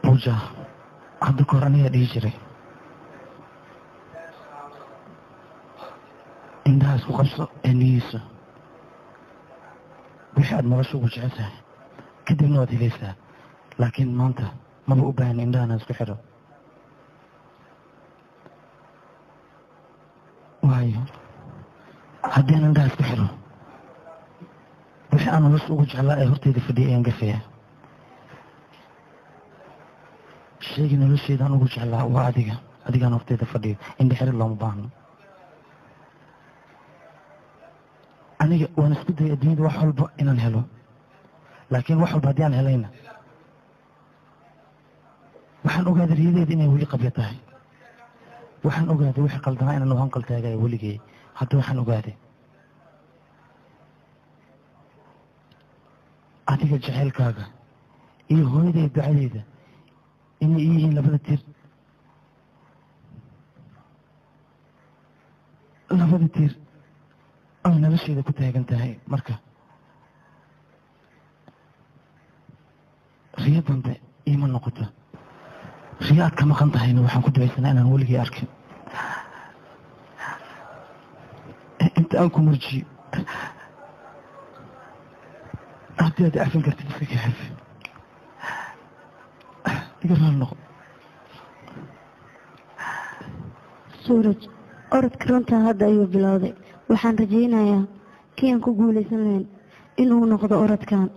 Buuja, hadda kahor anigaa dhihi jiray indhaha isku qabso ee niyeyso wixii aad nolosha ugu jecel tahay, kadibna waad helaysaa. Laakiin maanta maba u baahan indhahana isku xidho, waayo haddii aan indhaha isku xidho wixii aan nolosha ugu jeclaa ee horteyda fadhiyay ayaan gafayaa. Sheegii nolosheedaan ugu jeclaa waa adiga, adigaan horteyda fadhiyo, indha xirid looma baahno. Aniga waan isku dayay adduunyada wax walba inaan helo, laakiin wax walba haddii aan helayna waxaan ogaaday riyadeeda inay weli qabyo tahay. Waxaan ogaaday wixii qaldanaa inaan u hanqal taagayo weligay. Hadda waxaan ogaaday adiga jaceylkaaga iyo hooyaday ducadeeda inay ii yihiin labada tiir, labada tiir ay nolosheeda ku taagan tahay. Marka riyo dambe iima noqoto, riyo aad ka maqan tahayna waxaan ku ducaysanaa inaan weligay arkin. Inta aan ku murjiyo, haddii aad cafin kartid iska ka cafi, iga raali noqo. Suuraj, orodka runta hadda ayuu bilowday. Waxaan rajaynayaa kii aan ku guulaysan lahayn inuu noqdo orodkan.